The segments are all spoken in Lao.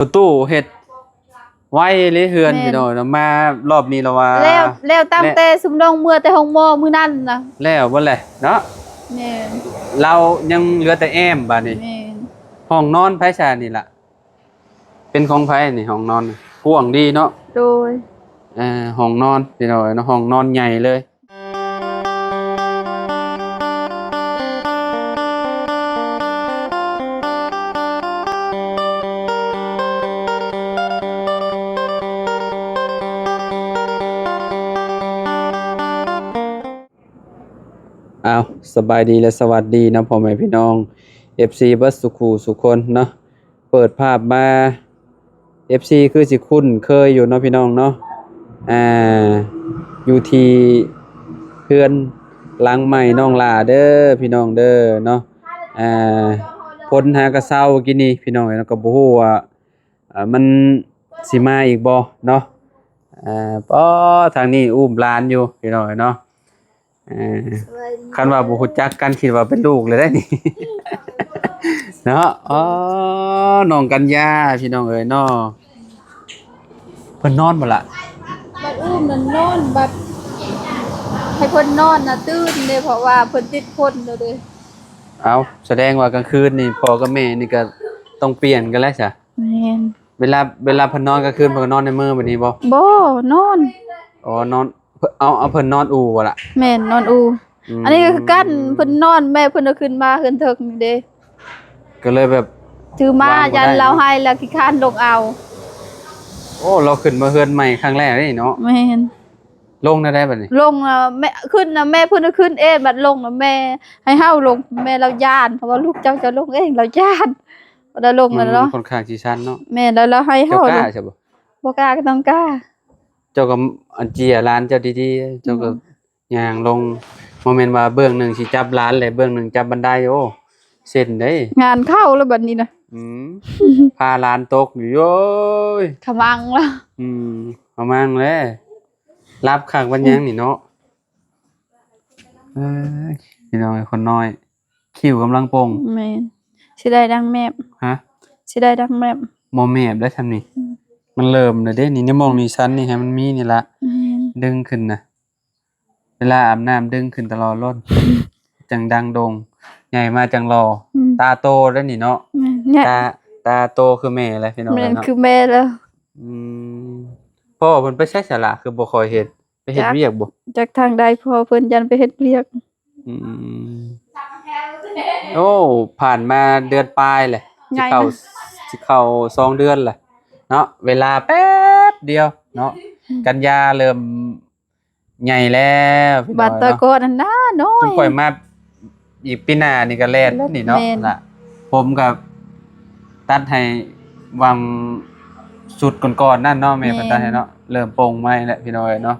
ປະຕູເຮັດໄວເລີຍເຮືອນ ແມ່ນ ພີ່ນ້ອງເນາະ. ມາລອບນີ້ລະວ່າ ແລ້ວ ແລ້ວຕັ້ງແຕ່ຊຸມນ້ອງເມືອແຕ່ໂຮງໝໍມື້ນັ້ນນະ ແລ້ວເບິດແຫຼະເນາະ. ແມ່ນ ລາວຍັງເຫຼືອແຕ່ແອ້ມບາດນີ້. ແມ່ນ ຫ້ອງນອນໃຜຊະນີ້ລະ? ເປັນຂອງໃຜນີ້ຫ້ອງນອນ? ກວ້າງດີເນາະ. ໂດຍ ເອີ ຫ້ອງນອນພີ່ນ້ອງເນາະ ຫ້ອງນອນໃຫຍ່ເລີຍ. ອ້າວ ສະບາຍດີ ແລະ ສະຫວັດດີເນາະ ພໍ່ແມ່ພີ່ນ້ອງ ເອັຟຊີ ເບິດສູ່ຄູ່ສູ່ຄົນເນາະ. ເປີດພາບມາ ເອັຟຊີ ຄືຊິຄຸ້ນເຄີຍຢູ່ເນາະ ພີ່ນ້ອງເນາະ. ອ່າ ຢູ່ທີ່ເຮືອນຫຼັງໃໝ່ນ້ອງຫຼ້າເດີ ພີ່ນ້ອງເດີເນາະ. ອ່າ ຝົນຫາກະເຊົາກີ້ນີ້ ພີ່ນ້ອງເອີຍເນາະ ກໍບໍ່ຮູ້ວ່າ ອ່າ ມັນຊິມາອີກບໍ່ເນາະ. ອ່າ ປໍ ທາງນີ້ອຸ້ມຫຼານຢູ່ ພີ່ນ້ອງເອີຍເນາະ. ເອີ ສະບາຍດີ ຄັນວ່າບໍ່ຮູ້ຈັກກັນ ຄິດວ່າເປັນລູກເລີຍໄດ໋ນີ້ ເນາະ. ອໍ ນ້ອງກັນຍາ ພີ່ນ້ອງເອີຍເນາະ. ເພິ່ນນອນບໍ່ລະ? ບັດອຸ້ມນັ້ນນອນ ບັດໃຫ້ເພິ່ນນອນນະຕື່ນເດ້ ເພາະວ່າເພິ່ນຕິດຝົນແລ້ວເດ້. ເອົ້າ ສະແດງວ່າກາງຄືນນີ້ ພໍ່ກັບແມ່ນີ້ກໍຕ້ອງປ່ຽນກັນແລ້ວຊະ. ແມ່ນ ເວລາ ເວລາເພິ່ນນອນກາງຄືນ ເພິ່ນກໍນອນໃນມືແບບນີ້ບໍ່? ບໍ່ ນອນ. ອໍ ນອນ ເອົາ ເອົາເພິ່ນນອນອູ່ບໍ່ລະ? ແມ່ນ ນອນອູ່. ອືມ ອັນນີ້ກໍຄືກັນ ເພິ່ນນອນ ແມ່ເພິ່ນເອົາຂຶ້ນມາເຮືອນເທິງນີ້ເດ້ ກໍເລີຍແບບ ຖືມາຢ້ານລາວໄຫ້ ລາວຂີ້ຄ້ານລົງເອົາ. ໂອ້ ລາວຂຶ້ນມາເຮືອນໃໝ່ຄັ້ງແລກເດ້ເນາະ. ແມ່ນ ລົງແນວໃດບັດນີ້? ລົງ ແມ່ ຂຶ້ນນະ ແມ່ເພິ່ນເອົາຂຶ້ນເອງ ບັດລົງນະ ແມ່ໃຫ້ເຮົາລົງ ແມ່ລາວຢ້ານ ເພາະວ່າລູກເຈົ້າຈະລົງເອງ ລາວຢ້ານ. ບໍ່ໄດ້ລົງແລ້ວເນາະ ມັນຄ່ອນຂ້າງຊິຊັນເນາະ. ແມ່ນ ແລ້ວ ແລ້ວໃຫ້ເຮົາ ເຈົ້າກ້າຊະບໍ່? ບໍ່ກ້າກໍຕ້ອງກ້າ. ເຈົ້າກໍອັນເຈຍຫຼານເຈົ້າດີໆ ເຈົ້າກໍ ອືມ ຍ່າງລົງ ບໍ່ແມ່ນວ່າເບື້ອງໜຶ່ງຊິຈັບຫຼານ ແລະເບື້ອງໜຶ່ງຈັບບັນໄດ. ໂອ້ ເສັ້ນເດ້ ງານເຂົ້າແລ້ວບັດນີ້ນະ. ອືມ ພາຫຼານຕົກຢູ່ ໂອ້ຍ ຂະມັງລະ. ອືມ ຂະມັງແຫຼະ ຫຼັບຄັກບັນຍັງນີ້ເນາະ. ເອີຍ ພີ່ນ້ອງເອີຍ ຄົນນ້ອຍ ຄິ້ວກຳລັງປົ່ງ. ແມ່ນ ຊິໄດ້ດັ່ງແມບ. ຮະ? ຊິໄດ້ດັ່ງແມບ. ບໍ່ແມບໄດ້ຊ່ຳນີ້. ອືມ ມັນເລີ່ມແລ້ວເດ້ນີ້ ໃນໝ່ອງນີ້ຊັ້ນນີ້ ໃຫ້ມັນມີນີ້ລະ. ແມ່ນ ດຶງຂຶ້ນນະ ເວລາອາບນ້ຳດຶງຂຶ້ນຕະຫຼອດໂລດ ອືມ ຈັ່ງດັງໂດ່ງ. ໃຫຍ່ມາຈັ່ງຫຼໍ່. ອືມ ຕາໂຕໄດ້ນີ້ເນາະ. ແມ່ນ ຕາ ຕາໂຕຄືແມ່ແຫຼະ ພີ່ນ້ອງເນາະ. ແມ່ນ ຄືແມ່ແລ້ວ. ອືມ ພໍ່ເພິ່ນໄປໃສສະລະ ຄືບໍ່ຄ່ອຍເຫັນ? ໄປເຮັດວຽກບໍ່? ຈັກທາງໃດ ພໍ່ເພິ່ນຢ້ານໄປເຮັດວຽກ. ອືມ ໂອ້ ຜ່ານມາເດືອນປາຍແຫຼະ ຊິເຂົ້າ ຊິເຂົ້າສອງເດືອນແຫຼະເນາະ. ເວລາແປັບດຽວເນາະ. ອືມ ກັນຍາເລີ່ມໃຫຍ່ແລ້ວ ພີ່ນ້ອງເນາະ. ບາດຕອນກ່ອນນັ້ນນະນ້ອຍ ຈຸມຂ້ອຍມາ ອີກປີໜ້ານີ້ກໍແລ່ນແລ້ວນີ້ເນາະ. ແມ່ນ ລະ ຜົມກໍຕັດໃຫ້ຫວ່າງຊຸດກ່ອນໆນັ້ນເນາະ ແມ່ເພິ່ນຕັດໃຫ້ເນາະ. ແມ່ນ ເລີ່ມປົ່ງໃໝ່ແລ້ວ ພີ່ນ້ອງເອີຍເນາະ.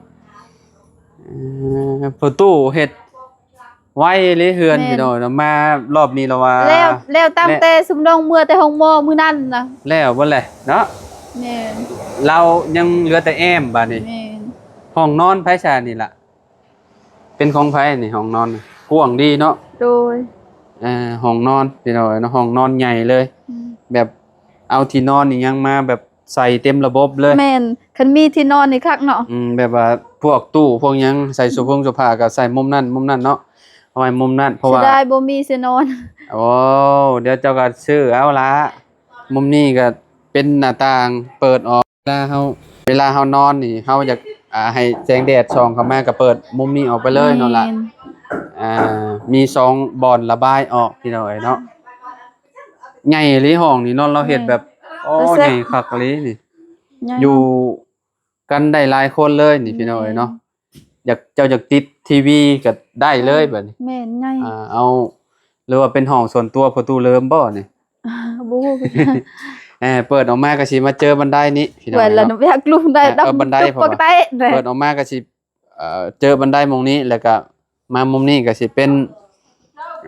ເອີ ພໍ່ຕູ້ເຮັດໄວເລີຍເຮືອນ ແມ່ນ ພີ່ນ້ອງເນາະ. ມາລອບນີ້ລະວ່າ ແລ້ວ ແລ້ວຕັ້ງແຕ່ຊຸມນ້ອງເມືອແຕ່ໂຮງໝໍມື້ນັ້ນນະ ແລ້ວເບິດແຫຼະເນາະ. ແມ່ນ ລາວຍັງເຫຼືອແຕ່ແອ້ມບາດນີ້. ແມ່ນ ຫ້ອງນອນໃຜຊະນີ້ລະ? ເປັນຂອງໃຜນີ້ຫ້ອງນອນ? ກວ້າງດີເນາະ. ໂດຍ ເອີ ຫ້ອງນອນ ພີ່ນ້ອງເອີຍເນາະ ຫ້ອງນອນໃຫຍ່ເລີຍ. ອືມ ແບບເອົາທີ່ນອນອີ່ຫຍັງມາແບບໃສ່ເຕັມລະບົບເລີຍ. ແມ່ນ ຄັນມີທີ່ນອນນີ້ຄັກເນາະ. ອືມ ແບບວ່າພວກຕູ້ພວກຫຍັງ ໃສ່ ອືມ ໂຊຟົງໂຊຟາກໍໃສ່ມຸມນັ້ນມຸມນັ້ນເນາະ ເອົາໄວ້ມຸມນັ້ນ ເພາະວ່າ ເສຍດາຍບໍ່ມີເສຍນອນ. ໂອ້ ດຽວເຈົ້າກໍຊື້ເອົາລະ. ມຸມນີ້ກໍເປັນໜ້າຕ່າງເປີດອອກ ເວລາເຮົາ ເວລາເຮົານອນນີ້ ເຮົາຢາກ ອ່າ ໃຫ້ແສງແດດສ່ອງເຂົ້າມາ ກໍເປີດມຸມນີ້ອອກໄປເລີຍເນາະລະ. ແມ່ນ ອ່າ ມີສອງບ່ອນລະບາຍອອກ ພີ່ນ້ອງເອີຍເນາະ. ໃຫຍ່ອີ່ຫຼີຫ້ອງນີ້ເນາະ ລາວເຮັດແບບ ແມ່ນ ໂອ້ ແລ້ວແຊະ ໃຫຍ່ຄັກອີ່ຫຼີນີ້ ໃຫຍ່ ຢູ່ກັນໄດ້ຫຼາຍຄົນເລີຍນີ້ ອືມ ພີ່ນ້ອງເອີຍເນາະ. ຢາກ ເຈົ້າຢາກຕິດທີວີກໍໄດ້ເລີຍ ອືມ ບາດນີ້. ແມ່ນ ໃຫຍ່ ອ່າ ເອົາ ຫຼືວ່າເປັນຫ້ອງສ່ວນຕົວພໍ່ຕູ້ເລີມບໍ່ນີ້? ບໍ່ຮູ້ຄືກັນ. ເອີ ເປີດອອກມາກໍຊິມາເຈີບັນໄດນີ້ ພີ່ນ້ອງເນາະ. ເອີ ບັນໄດ ເອີ ເປີດອອກມາກໍຊິ ເອີ ເຈີບັນໄດໝ່ອງນີ້ ແລ້ວກໍມາມຸມນີ້ກໍຊິເປັນ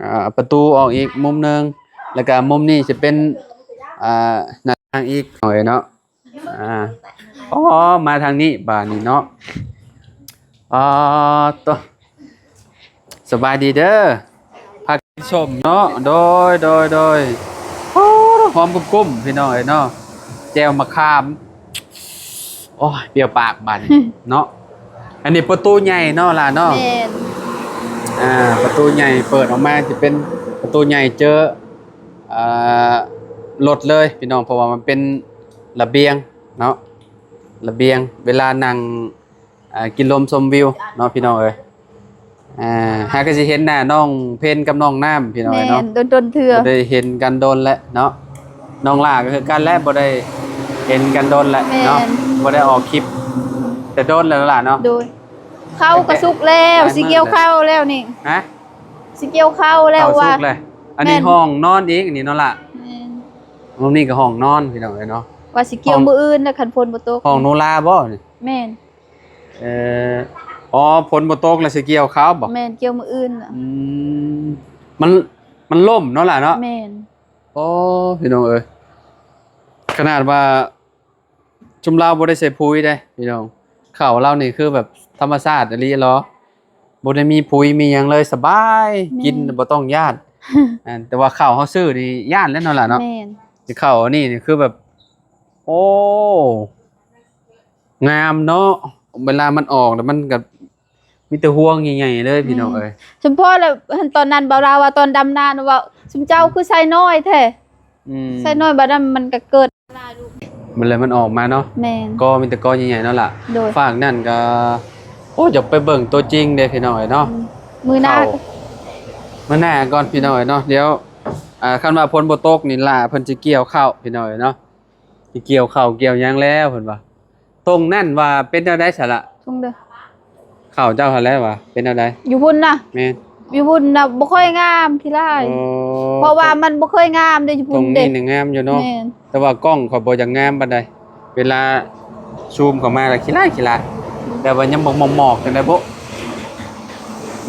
ອ່າ ປະຕູອອກອີກມຸມໜຶ່ງ ແລ້ວກໍມຸມນີ້ຊິເປັນ ອ່າ ໜ້າຕ່າງອີກ ເນາະ. ອ່າ ອໍ ມາທາງນີ້ບາດນີ້ເນາະ. ອໍ ໂຕ ສະບາຍດີເດີ ຜັກກິນສົ້ມເນາະ. ໂດຍ ໂດຍ ໂດຍ. ໂອ້ ຫອມກຸ້ມໆ ພີ່ນ້ອງເອີຍເນາະ. ແຈ່ວມະຂາມ. ໂອ້ຍ ປ່ຽວປາກບາດນີ້ເນາະ. ອັນນີ້ປະຕູໃຫຍ່ເນາະຫຼ້າເນາະ. ແມ່ນ. ອ່າ ປະຕູໃຫຍ່ເປີດອອກມາຈະເປັນປະຕູໃຫຍ່ເຈີ ເອີ ລົດເລີຍພີ່ນ້ອງ ເພາະວ່າມັນເປັນລະບຽງເນາະ ລະບຽງ ເວລານັ່ງ ອ່າ ກິນລົມຊົມວິວເນາະພີ່ນ້ອງເອີຍ. ອ່າ ຫາກໍຊິເຫັນໜ້ານ້ອງເພັນກັບນ້ອງນ້ຳພີ່ນ້ອງເອີຍເນາະ. ແມ່ນ ດົນໆເທື່ອ ບໍ່ໄດ້ເຫັນກັນດົນແລ້ວເນາະ. ນ້ອງຫຼ້າກໍຄືກັນແຫຼະ ບໍ່ໄດ້ເຫັນກັນດົນແລ້ວເນາະ. ແມ່ນ ບໍ່ໄດ້ອອກຄລິບແຕ່ດົນແລ້ວຫຼ້າເນາະ. ໂດຍ ເຂົ້າກໍສຸກແລ້ວ ຊິກ່ຽວເຂົ້າແລ້ວນີ້. ຮະ? ຊິກ່ຽວເຂົ້າແລ້ວວ່າ. ເຂົ້າສຸກແລ້ວ. ອັນນີ້ ແມ່ນ ຫ້ອງນອນອີກ ອັນນີ້ເນາະຫຼ້າ. ແມ່ນ. ຫ້ອງນີ້ກໍຫ້ອງນອນພີ່ນ້ອງເອີຍເນາະ. ວ່າຊິກ່ຽວມື້ອື່ນນະ ຄັນຝົນບໍ່ຕົກ. ຫ້ອງໂນລາບໍ່ນີ້? ແມ່ນ. ເອີ ອໍ ຝົນບໍ່ຕົກແລ້ວຊິກ່ຽວເຂົ້າບໍ່? ແມ່ນ ກ່ຽວມື້ອື່ນນະ. ອືມ ມັນ ມັນລົ້ມເນາະຫຼ້າເນາະ. ແມ່ນ. ໂອ້ ພີ່ນ້ອງເອີຍ ຂະໜາດວ່າຊຸມລາວບໍ່ໄດ້ໃສ່ປຸ໋ຍເດ້ພີ່ນ້ອງ ເຂົ້າລາວນີ້ຄືແບບທຳມະຊາດອີ່ຫຼີເນາະ ບໍ່ໄດ້ມີປຸ໋ຍມີຫຍັງເລີຍ ສະບາຍ. ແມ່ນ. ກິນບໍ່ຕ້ອງຢ້ານ. ແຕ່ວ່າເຂົ້າເຮົາຊື້ນີ້ຢ້ານແຫຼະເນາະຫຼ້າເນາະ. ແມ່ນ. ເຂົ້າອັນນີ້ນີ້ຄືແບບ ໂອ້ ງາມເນາະ ເວລາມັນອອກແລ້ວມັນກໍມີແຕ່ຮວງໃຫຍ່ໆເລີຍ ແມ່ນ ພີ່ນ້ອງເອີຍ. ສະເພາະແລ້ວ ຕອນນັ້ນບ່າວລາວວ່າຕອນດຳນານະ ວ່າຊຸມເຈົ້າຄືໃສ່ນ້ອຍແທ້. ອືມ ໃສ່ນ້ອຍ ບາດນັ້ນມັນກໍເກີດ ມັນເລີຍ ມັນອອກມາເນາະ. ແມ່ນ. ກໍມີແຕ່ກໍໃຫຍ່ໆເນາະລະ. ໂດຍ. ຟາກນັ້ນກໍ ໂອ້ ຢາກໄປເບິ່ງຕົວຈິງເດ້ພີ່ນ້ອງເອີຍເນາະ. ອືມ ມື້ໜ້າ ເຂົ້າ ມື້ໜ້າກ່ອນພີ່ນ້ອງເອີຍເນາະ. ດຽວ ອ່າ ຄັນວ່າຝົນບໍ່ຕົກນີ້ລະ ເພິ່ນຊິກ່ຽວເຂົ້າພີ່ນ້ອງເອີຍເນາະ. ຊິກ່ຽວເຂົ້າກ່ຽວຫຍັງແລ້ວເພິ່ນວ່າ. ທົ່ງນັ້ນວ່າເປັນແນວໃດຊະລະ? ທົ່ງເດີ ເຂົ້າເຈົ້າຫັ້ນແຫຼະວ່າເປັນແນວໃດ? ຢູ່ພຸ້ນນະ. ແມ່ນ. ຢູ່ພຸ້ນນະບໍ່ຄ່ອຍງາມຂີ້ລ້າຍ. ອໍ ເພາະວ່າມັນບໍ່ເຄີຍງາມເດ້ ຢູ່ພຸ້ນເດ້. ທົ່ງນີ້ນີ້ງາມຢູ່ເນາະ. ແມ່ນ. ແຕ່ວ່າກ້ອງຂ້ອຍບໍ່ຢາກງາມປານໃດ ເວລາຊູມເຂົ້າມາລະຂີ້ລ້າຍ ຂີ້ລ້າຍ ແບບວ່າຍັງໝອກໆ ຈັ່ງໃດບໍ່.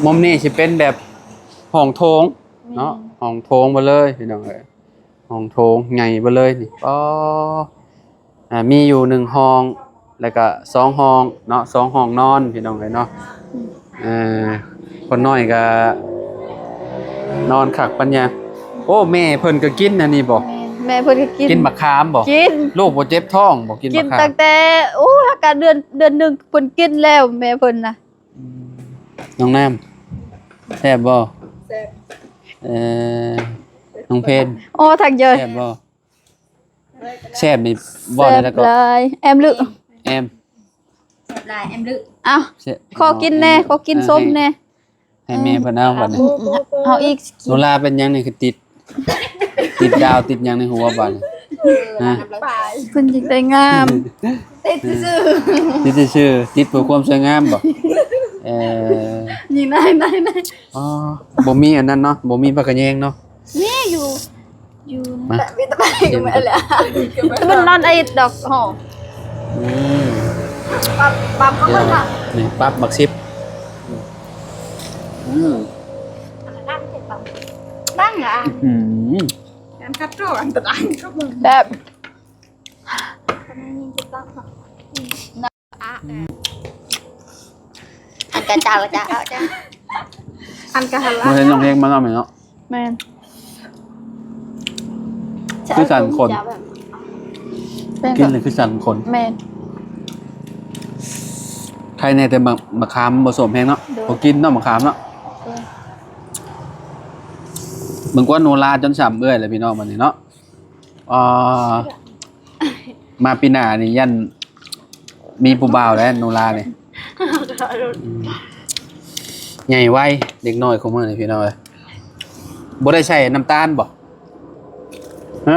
ມຸມນີ້ຊິເປັນແບບຫ້ອງໂຖງເນາະ. ແມ່ນ. ຫ້ອງໂຖງເບິດເລີຍພີ່ນ້ອງເອີຍ. ຫ້ອງໂຖງໃຫຍ່ເບິດເລີຍນີ້. ອໍ ອ່າ ມີຢູ່ໜຶ່ງຫ້ອງ ແລ້ວກະສອງຫ້ອງເນາະ ສອງຫ້ອງນອນພີ່ນ້ອງເອີຍເນາະ. ອືມ ເອີ ຄົນນ້ອຍກະນອນຄັກປັນຫຍັງ. ໂອ້ ແມ່ເພິ່ນກະກິນອັນນີ້ບໍ່? ແມ່ ແມ່ເພິ່ນກະກິນ. ກິນໝາກຂາມບໍ່? ກິນ. ລູກບໍ່ເຈັບທ້ອງບໍ່? ກິນ ກິນໝາກຂາມຕັ້ງແຕ່ ໂອ້ ຫາກະເດືອນ ເດືອນໜຶ່ງເພິ່ນກິນແລ້ວ ແມ່ເພິ່ນນະ. ອືມ ນ້ອງນ້ຳ ແຊບບໍ່? ແຊບ. ເອີ ນ້ອງເພັນ ໂອ້ ທັກເຢີ ແຊບບໍ່? ແຊບນີ້ເວົ້າໄດ້ແລ້ວກໍ ແຊບຫຼາຍ ແອມລຶ ແອມ ແຊບຫຼາຍ ແອມລຶ. ເອົ້າ ແຊບ ຂໍກິນແດ່ ຂໍກິນ ອ່າ ສົ້ມແດ່. ໃຫ້ແມ່ເພິ່ນເອົາບັດນີ້ ເອົາອີກ. ໂນລາເປັນຫຍັງນີ້ຄືຕິດ ຕິດດາວຕິດຫຍັງໃນຫົວບັດນີ້? ຮະ? ເພິ່ນຢາກໄດ້ງາມ ຕິດຊື່ໆ ຕິດຊື່ໆ ຕິດເພື່ອຄວາມສວຍງາມບໍ່? ເອີ ນີ້ນາຍໆໆ ອໍ ບໍ່ມີອັນນັ້ນເນາະ ບໍ່ມີຜັກກະແຍງເນາະ. ມີຢູ່ ຢູ່ ມາ ມີແຕ່ໄປກັນແລ້ວ ມັນນອນໄອດອກຫໍ. ອືມ ປັບ ປັບເອົາກ່ອນ ນີ້ປັບບັກສິບ. ອືມ ອັນນັ້ນເປັນປັບ ຕັ້ງອ່ະ. ອືມ ອັນຄັດໂຕ ອັນຕະດາງກໍເບິ່ງ ແຊບ. ອັນກະເຈົ້າ ເຈົ້າ ເຈົ້າ ອັນກະຫັນຫຼັງ ບໍ່ເຫັນນ້ອງເຮງມານຳເນາະ. ແມ່ນ ຄືສັນຂົນ ເປັນ ກິນນີ້ຄືສັນຂົນ. ແມ່ນ ໄຄແນ່ແຕ່ໝາກ ໝາກຂາມບໍ່ສົ້ມແຮງເນາະ. ໂດຍ ບໍ່ກິນເນາະໝາກຂາມເນາະ. ໂດຍ ເບິ່ງກວ່າໂນລາຈົນຊ້ຳເອື້ອຍແລ້ວພີ່ນ້ອງບັດນີ້ເນາະ. ອ່າ ມາປີໜ້ານີ້ຢ້ານມີຜູ້ບ່າວແລ້ວໂນລານີ້. ອືມ ໃຫຍ່ໄວເດັກນ້ອຍຄູ່ມື້ນີ້ພີ່ນ້ອງເອີຍ. ບໍ່ໄດ້ໃສ່ນ້ຳຕານບໍ່? ຮະ?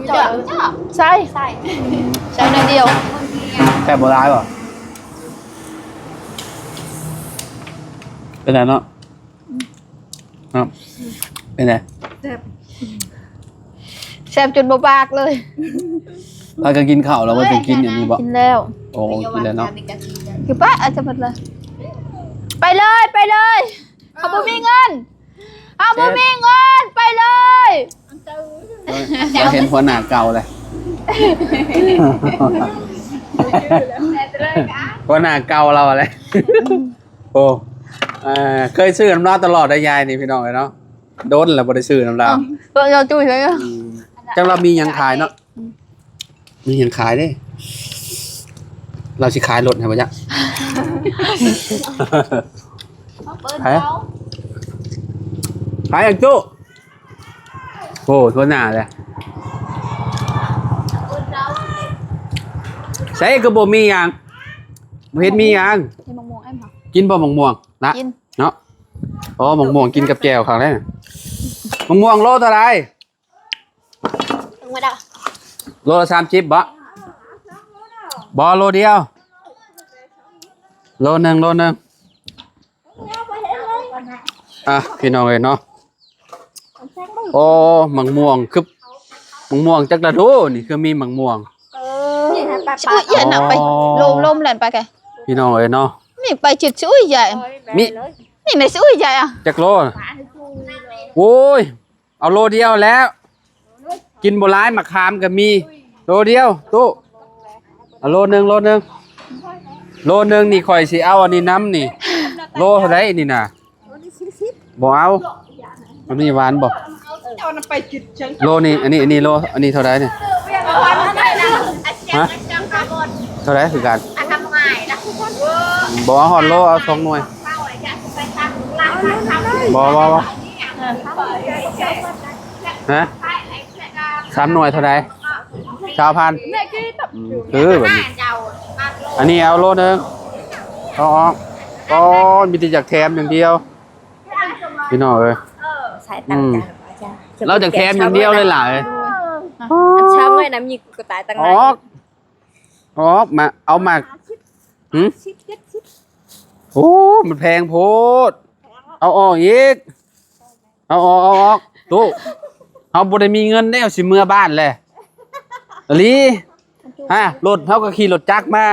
ເຈາະ ເຈາະ ໃສ່ ໃສ່ ອືມ ໃສ່ໜ້ອຍດຽວ. ແຊບບໍ່ຫຼາຍບໍ່? ເປັນໄງເນາະ? ເນາະ ເປັນໃດ? ແຊບ ແຊບຈົນບໍ່ປາກເລີຍ. ພາກັນກິນເຂົ້າແລ້ວບໍ່? ຈະກິນອັນນີ້ບໍ່? ກິນແລ້ວ. ໂອ້ ກິນແລ້ວເນາະ. ຄືປະ ອາດຈະໝົດເລີຍ. ໄປເລີຍ ໄປເລີຍ. ເຮົາບໍ່ມີເງິນ ເຮົາບໍ່ມີເງິນ ໄປເລີຍ. ເອີ ເຮົາເຫັນຫົວໜ້າເກົ່າແລ້ວ ຫົວໜ້າເກົ່າລາວແລ້ວ. ໂອ້ ເອີ ເຄີຍຊື້ນຳລາວຕະຫຼອດໄດ໋ຍາຍນີ້ພີ່ນ້ອງເອີຍເນາະ. ດົນແລ້ວບໍ່ໄດ້ຊື້ນຳລາວ. ເອີ ເຈົ້າຈຸ້ຍເລີຍ. ອືມ ຈັກລາວມີຫຍັງຂາຍເນາະ. ອືມ ມີຫຍັງຂາຍເດ້. ລາວຊິຂາຍລົດໃຫ້ບໍ່ຈັກ. ເອົາເປີດ ຂາຍ ເອົາ ຂາຍຫຍັງຕູ້? ໂອ້ ທົ່ວໜ້າເລີຍ. ໃສກໍບໍ່ມີຫຍັງ ບໍ່ເຫັນມີຫຍັງ. ກິນໝາກມ່ວງ ອ້າຍ ກິນບໍ່ໝາກມ່ວງນະ? ກິນ ເນາະ. ອໍ ໝາກມ່ວງກິນກັບແຈ່ວຄັກແລ້ວ. ໝາກມ່ວງໂລເທົ່າໃດ? ເບິ່ງມາດາ ໂລລະສາມສິບບໍ? ບໍ່ ໂລດຽວ ໂລໜຶ່ງ ໂລໜຶ່ງ. ອ່ະ ພີ່ນ້ອງເອີຍເນາະ. ໂອ້ ໝາກມ່ວງ ຄື ໝາກມ່ວງຈັກລະໂດນີ້ ຄືມີໝາກມ່ວງ. ເອີ ຊິອຸ້ຍ ຢ່າໜັກໄປ. ອໍ ລົມ ລົມແລ່ນໄປໄກ ພີ່ນ້ອງເອີຍເນາະ. ນີ້ໄປຈຸດຊິອຸ້ຍໃຫຍ່ ມີ ນີ້ໃນຊິອຸ້ຍໃຫຍ່ອະ. ຈັກໂລ? ໂອ້ຍ ເອົາໂລດຽວແລ້ວ ກິນບໍ່ຫຼາຍ. ໝາກຂາມກໍມີ ໂລດຽວຕູ້. ເອົາໂລໜຶ່ງ ໂລໜຶ່ງ ໂລໜຶ່ງນີ້. ຂ້ອຍຊິເອົາອັນນີ້ນຳນີ້. ໂລເທົ່າໃດນີ້ນະ? ບໍ່ເອົາ. ອັນນີ້ຫວານບໍ່? ໂລນີ້ ອັນນີ້ ອັນນີ້ໂລ ອັນນີ້ເທົ່າໃດນີ້? ຮະ? ເທົ່າໃດຄືກັນ? ບໍ່ເອົາຮອດໂລ ເອົາສອງໜ່ວຍ. ບໍ່ ບໍ່ ບໍ່ ຮະ? ສາມໜ່ວຍເທົ່າໃດ? ຊາວພັນ. ອືມ ຄືແບບນີ້. ອັນນີ້ເອົາໂລໜຶ່ງ ເອົາອອກ. ໂອ້ຍ ມີແຕ່ຢາກແຖມຢ່າງດຽວ ພີ່ນ້ອງເອີຍ. ສາຍຕາ ອືມ ລາວຢາກແຖມຢ່າງດຽວເລີຍຫຼາຍ. ອັນຊາວໜ່ວຍນຳຍິງກໍຕາຍຕັ້ງ ອອກ ອອກມາ ເອົາມາ. ຫື? ໂອ້ ມັນແພງໂພດ. ເອົາອອກອີກ. ເອົາອອກ ເອົາອອກ ຕູ້. ເຮົາບໍ່ໄດ້ມີເງິນເດ້ ເຮົາຊິເມືອບ້ານແຫຼະ. ອີ່ຫຼີ. ຮະ ລົດເຮົາກໍຂີ່ລົດຈັກມາ.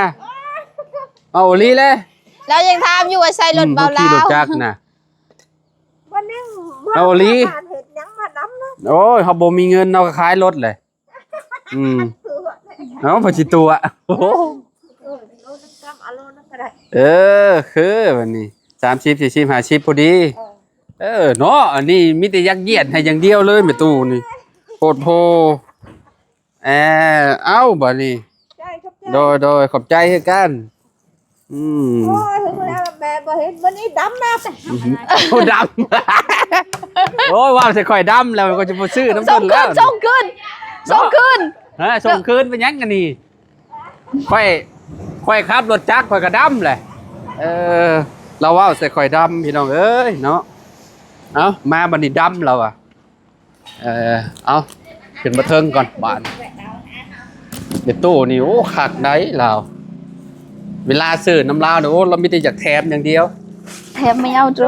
ເອົາອີ່ຫຼີແຫຼະ. ລາວຍັງຖາມຢູ່ວ່າໃຊ້ລົດ ອືມ ບໍ່ລາວ ເຮົາຂີ່ລົດຈັກນະ. ເອົາອີ່ຫຼີ. ໂອ້ຍ ເຮົາບໍ່ມີເງິນ ເຮົາກໍຂາຍລົດແຫຼະ. ອືມ ເອົາ ໄປຊິຕົວະ. ໂອ້ ເອີ ຄືບັດນີ້ ສາມສິບ ສີ່ສິບ ຫ້າສິບພໍດີ. ເອີ ເນາະ. ອັນນີ້ມີແຕ່ຢາກຢຽດໃຫ້ຢ່າງດຽວເລີຍ ແມ່ຕູ້ນີ້ ໂພດໂພ. ເອີ ເອົ້າ ບັດນີ້ ໂດຍ ໂດຍ ຂອບໃຈຄືກັນ. ອືມ ໂອ້ຍ ເຫັນແລ້ວແມ່ບໍ່ເຫັນ ມື້ນີ້ດຳນະ. ໂອ້ ດຳ. ໂອ້ຍ ວ່າແຕ່ຂ້ອຍດຳແລ້ວ ຂ້ອຍຈະບໍ່ຊື້ນຳເພິ່ນແລ້ວ. ສົ່ງຄືນ ສົ່ງຄືນ ເອີ ສົ່ງຄືນ. ເປັນຫຍັງອັນນີ້? ຂ້ອຍ ຂ້ອຍຂັບລົດຈັກ ຂ້ອຍກໍດຳແຫຼະ. ເອີ ລາວເວົ້າໃສ່ຂ້ອຍດຳ ພີ່ນ້ອງເອີຍເນາະ. ເອົ້າ ມາບັດນີ້ດຳລາວອະ. ເອີ ເອົາ ຂຶ້ນມາເທິງກ່ອນບາດ. ແມ່ຕູ້ນີ້ ໂອ້ ຄັກໄດ໋ລາວ. ເວລາຊື້ນຳລາວນີ້ ໂອ້ ລາວມີແຕ່ຢາກແຖມຢ່າງດຽວ. ແຖມໄມ່ເອົາໂຕ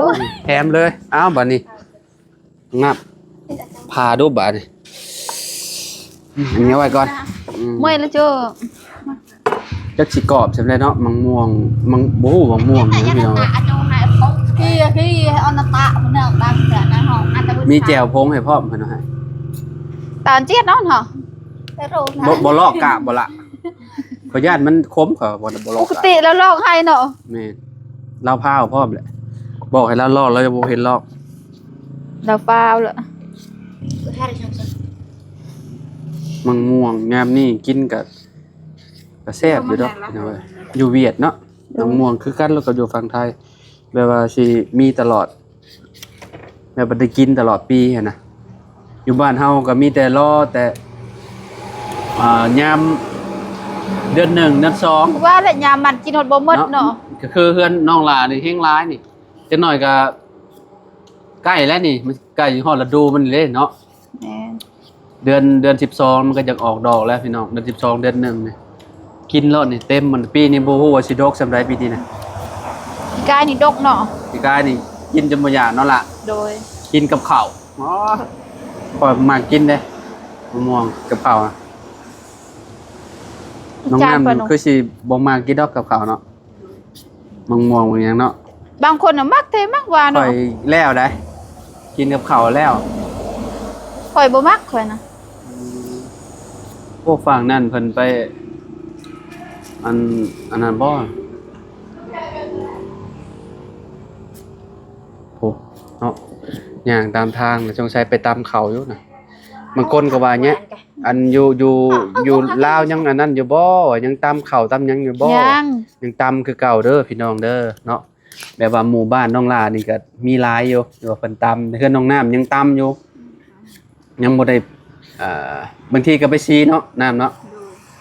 ແຖມເລີຍ. ເອົາ ບາດນີ້ ງັບ ຜ່າດູບາດນີ້. ອັນນີ້ເອົາໄວ້ກ່ອນ. ອືມ ເມື່ອຍແລ້ວໂຈ້. ຈັກຊິກອບສ່ຳໃດເນາະ ໝາກມ່ວງ ມັນ ບໍ່ຮູ້ໝາກມ່ວງຫຍັງພີ່ນ້ອງ. ມີແຈ່ວພົງໃຫ້ພ້ອມເພິ່ນວ່າ. ຕານຈຽດເນາະ ບໍ່ ບໍ່ລອກກະບໍ່ລະ. ຂ້ອຍຢ້ານມັນຂົມ ຂ້ອຍບໍ່ ບໍ່ລອກກະ. ປົກກະຕິລາວລອກໃຫ້ເນາະ. ແມ່ນ ລາວພາວພ້ອມແຫຼະ. ບອກໃຫ້ລາວລອກ ລາວຍັງບໍ່ເຫັນລອກ. ລາວພາວລະ. ໝາກມ່ວງຍາມນີ້ກິນກະ ກະແຊບຢູ່ດອກພີ່ນ້ອງເອີຍ. ຢູ່ຫວຽດເນາະ ໂດຍ ໝາກມ່ວງຄືກັນ ແລ້ວກໍຢູ່ຝັ່ງໄທ ແບບວ່າຊິມີຕະຫຼອດ ແບບວ່າໄດ້ກິນຕະຫຼອດປີຫັ້ນນະ. ຢູ່ບ້ານເຮົາກໍມີແຕ່ລໍແຕ່ ອ່າ ຍາມເດືອນໜຶ່ງເດືອນສອງ ວ່າແຫຼະ ຍາມມັນກິນຮອດບໍ່ໝົດເນາະ ເນາະ. ກໍຄືເຮືອນນ້ອງຫຼ້ານີ້ແຮງຫຼາຍນີ້ ຈັກໜ້ອຍກໍໃກ້ແລ້ວນີ້ ມັນໃກ້ຮອດລະດູມັນເດ້ເນາະ. ແມ່ນ ເດືອນ ເດືອນສິບສອງມັນກໍຢາກອອກດອກແລ້ວພີ່ນ້ອງ. ເດືອນສິບສອງເດືອນໜຶ່ງນີ້ ກິນໂລດນີ້ເຕັມ. ມັນປີນີ້ບໍ່ຮູ້ວ່າຊິດົກສ່ຳໃດປີນີ້ນະ. ປີກາຍນີ້ດົກເນາະ ປີກາຍນີ້ກິນຈົນບໍ່ຢາກເນາະລະ. ໂດຍ ກິນກັບເຂົ້າ. ອໍ ຂ້ອຍມັກກິນເດ້ ໝາກມ່ວງກັບເຂົ້ານະ. ນ້ອງນ້ຳຄືຊິບໍ່ມັກກິນດອກກັບເຂົ້າເນາະ. ໝາກມ່ວງໝາກຫຍັງເນາະ ບາງຄົນນະມັກແທ້ມັກວ່າເນາະ. ຂ້ອຍແລ້ວໃດ໋ ກິນກັບເຂົ້າແລ້ວ. ຂ້ອຍບໍ່ມັກ ຂ້ອຍນະ. ອືມ ໂອ້ ຝັ່ງນັ້ນເພິ່ນໄປ ອັນ ອັນນັ້ນບໍ່? ໂອ້ ເນາະ ຍ່າງຕາມທາງ ສົງໄສໄປຕຳເຂົ້າຢູ່ນະ. ບາງຄົນກໍວ່າເນຍ ອັນຢູ່ ຢູ່ ຢູ່ລາວຍັງອັນນັ້ນຢູ່ບໍ່ ຍັງຕຳເຂົ້າຕຳຫຍັງຢູ່ບໍ່ ຍັງ ຍັງຕຳຄືເກົ່າເດີພີ່ນ້ອງເດີເນາະ. ແບບວ່າໝູ່ບ້ານນ້ອງຫຼ້ານີ້ກໍມີຫຼາຍຢູ່ ທີ່ວ່າເພິ່ນຕຳ ເຮືອນນ້ອງນ້ຳຍັງຕຳຢູ່ ຍັງບໍ່ໄດ້ ເອີ ບາງທີກໍໄປຊີເນາະ ນ້ຳເນາະ ໂດ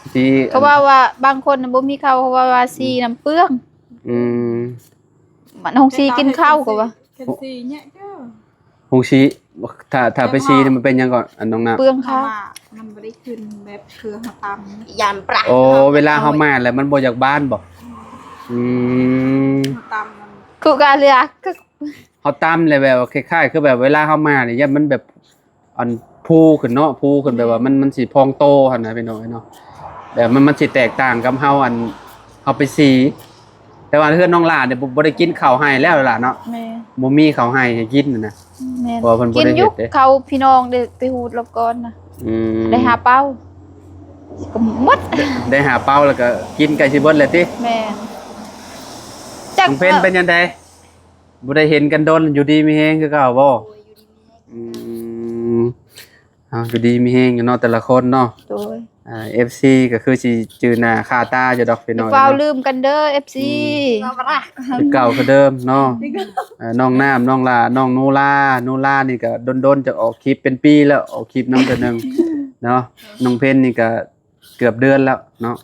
ຍ ທີ່ ເຂົາເວົ້າວ່າບາງຄົນນະບໍ່ມີເຂົ້າ ເຂົາເວົ້າວ່າຊີນຳເປືອງ ອືມ ມັນຫົງຊີກິນເຂົ້າກໍວ່າ ຄັນຊີເນຍເຈົ້າ ຫົງຊີ ຖ້າ ຖ້າໄປຊີນີ້ມັນເປັນຫຍັງກໍ ອັນນ້ອງນ້ຳ ເປືອງເຂົ້າ ມັນບໍ່ໄດ້ຂຶ້ນແບບຄືເຮົາຕຳ ຢ້ານປະ ໂອ້ ເວລາເຮົາໝາດແລ້ວມັນບໍ່ຢາກບານບໍ່? ອືມ ເຮົາຕຳມັນ ຄືກາເລືອ ເຮົາຕຳແລ້ວແບບວ່າຄ້າຍໆ ຄືແບບເວລາເຮົາໝາດນີ້ ຢ້ານມັນແບບ ອັນພູຂຶ້ນເນາະ ພູຂຶ້ນ ແບບວ່າມັນ ມັນຊິພອງໂຕຫັ້ນນະພີ່ນ້ອງເອີຍເນາະ ແບບມັນ ມັນຊິແຕກຕ່າງກັບເຮົາ ອັນເຮົາໄປຊີ ແຕ່ວ່າເຮືອນນ້ອງຫຼ້ານີ້ ບໍ່ ບໍ່ໄດ້ກິນເຂົ້າໄຮ່ແລ້ວລະເນາະ ແມ່ນ ບໍ່ມີເຂົ້າໄຮ່ໃຫ້ກິນຫັ້ນນະ ແມ່ນ ເພາະວ່າເພິ່ນບໍ່ໄດ້ເຮັດເດ້ ກິນຢູ່ເຂົ້າພີ່ນ້ອງໄດ້ໄປຫູດລະກ່ອນນະ ອືມ ໄດ້ຫ້າເປົາ ກໍໝົດ ໄດ້ ໄດ້ຫ້າເປົາແລ້ວກໍກິນໃກ້ຊິເບິດແລ້ວຕິ ແມ່ນ ຈັກ ນ້ອງເພັນເປັນຈັ່ງໃດ? ບໍ່ໄດ້ເຫັນກັນດົນ ຢູ່ດີມີແຮງຄືເກົ່າບໍ່? ໂດຍ ຢູ່ດີມີແຮງ ອືມ ເອົາ ຢູ່ດີມີແຮງຢູ່ເນາະ ແຕ່ລະຄົນເນາະ ໂດຍ ອ່າ ເອັຟຊີ ກໍຄືຊິຈື່ໜ້າຄ່າຕາຢູ່ດອກພີ່ນ້ອງ ຢ່າຟ້າວເນາະ ລືມກັນເດີ ເອັຟຊີ ອືມ ຄືເກົ່າຄືເດີມເນາະ ເອີ ນ້ອງນ້ຳ ນ້ອງຫຼ້າ ນ້ອງໂນລາ ໂນລານີ້ກໍດົນໆ ຈະອອກຄລິບ ເປັນປີແລ້ວ ອອກຄລິບນຳເທື່ອໜຶ່ງເນາະ ນ້ອງເພັນນີ້ກໍ ເກືອບເດືອນແລ້ວເນາະ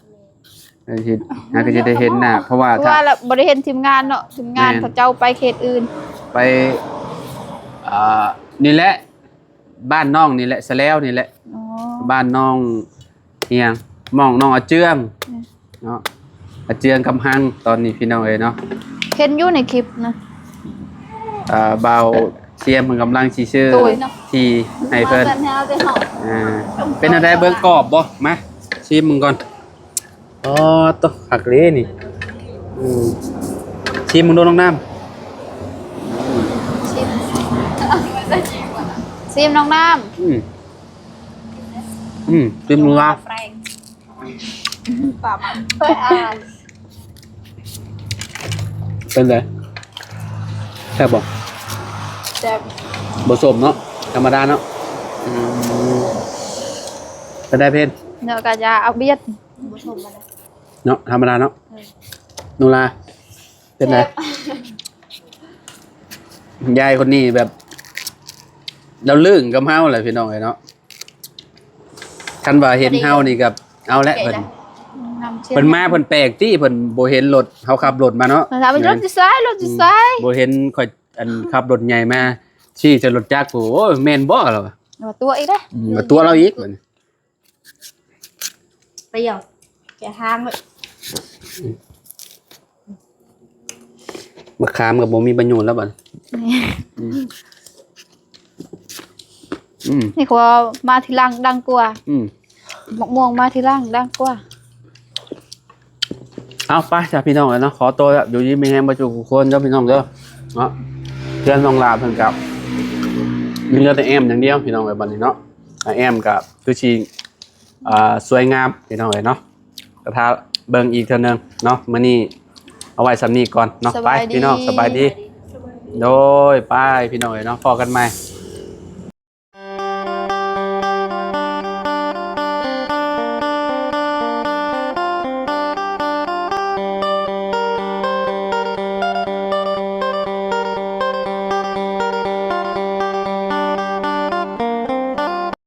ເອີ ເຫັນ ຫາກໍຊິໄດ້ເຫັນໜ້າ ເພາະວ່າ ເພາະວ່າ ຖ້າ ລະບໍ່ໄດ້ເຫັນທີມງານເນາະ ທີມງານ ແມ່ນ ເຂົາເຈົ້າໄປເຂດອື່ນ ໄປ ອ່າ ນີ້ແຫຼະ ບ້ານນ້ອງນີ້ແຫຼະ ສະແລວນີ້ແຫຼະ ອໍ ບ້ານນ້ອງ ອີ່ຫຍັງ ໝ່ອງນ້ອງອາເຈືອງ ແມ່ນ ເນາະ ອາເຈືອງກຳຫັງ ຕອນນີ້ພີ່ນ້ອງເອີຍເນາະ ເຫັນຢູ່ໃນຄລິບນະ ອ່າ ບ່າວຊຽມເພິ່ນກຳລັງຊິຊື້ ໂດຍ ທີ່ໃຫ້ເພິ່ນ ອ່າ ເປັນແນວໃດ ເບິ່ງກອບບໍ່? ມາຊີມເບິ່ງກ່ອນ ອໍ ໂຕ ຄັກເລີນີ້ ອືມ ຊີມເບິ່ງດູນ້ອງນ້ຳ ຊີມ ຊີມນ້ອງນ້ຳ ອືມ ອືມ ຊີມເບິ່ງວ່າ ປາມັນ ເປັນໃດ? ແຊບບໍ່? ແຊບ ບໍ່ສົ້ມເນາະ ທຳມະດາເນາະ ອືມ ເປັນໃດເພັນ? ເນາະ ກະຢາເອົາບຽດ ບໍ່ສົ້ມປານໃດ ເນາະ ທຳມະດາເນາະ ເອີ ໂນລາ ເປັນໃດ? ແຊບ ຍາຍຄົນນີ້ແບບ ລາວລຶ້ງກັບເຮົາແຫຼະພີ່ນ້ອງເອີຍເນາະ ຄັນວ່າເຫັນເຮົານີ້ກໍເອົາແຫຼະເພິ່ນ ເພິ່ນມາເພິ່ນແປກຕິ ເພິ່ນບໍ່ເຫັນລົດ ເຮົາຂັບລົດມາເນາະ ຖາມວ່າລົດຢູ່ໃສ ລົດຢູ່ໃສ ບໍ່ເຫັນຂ້ອຍ ອັນ ຂັບລົດໃຫຍ່ມາ ຊີ້ໃສ່ລົດຈັກ ໂອ້ຍ ແມ່ນບໍ່ລະວ່າ ວ່າຕົວະອີກເດ້ ອືມ ວ່າຕົວະລາວອີກບັດນີ້ ປະໂຫຍກ ແກະທາງເລີຍ ມະຂາມກໍບໍ່ມີປະໂຫຍດແລ້ວບັດນີ້ ອືມ ອືມ ນີ້ຂົວມາທີຫຼັງດັງກວ່າ ອືມ ໝາກມ່ວງມາທີຫຼັງດັງກວ່າ ເອົາ ໄປຊະພີ່ນ້ອງເອີຍເນາະ ຂໍໂຕແລ້ວ ຢູ່ດີມີແຮງເບິດທຸກຄົນເດີພີ່ນ້ອງເດີເນາະ ເຮືອນນ້ອງຫຼ້າເພິ່ນກໍມີເຫຼືອແຕ່ແອ້ມຢ່າງດຽວພີ່ນ້ອງເອີຍ ບັດນີ້ເນາະ ແອ້ມກໍຄືຊິ ອ່າ ສວຍງາມພີ່ນ້ອງເອີຍເນາະ ກໍຖ້າເບິ່ງອີກເທື່ອໜຶ່ງເນາະ ມື້ນີ້ເອົາໄວ້ສ່ຳນີ້ກ່ອນເນາະ ໄປພີ່ນ້ອງ ສະບາຍດີ ໂດຍ ໄປພີ່ນ້ອງເອີຍເນາະ ພໍ້ກັນໃໝ່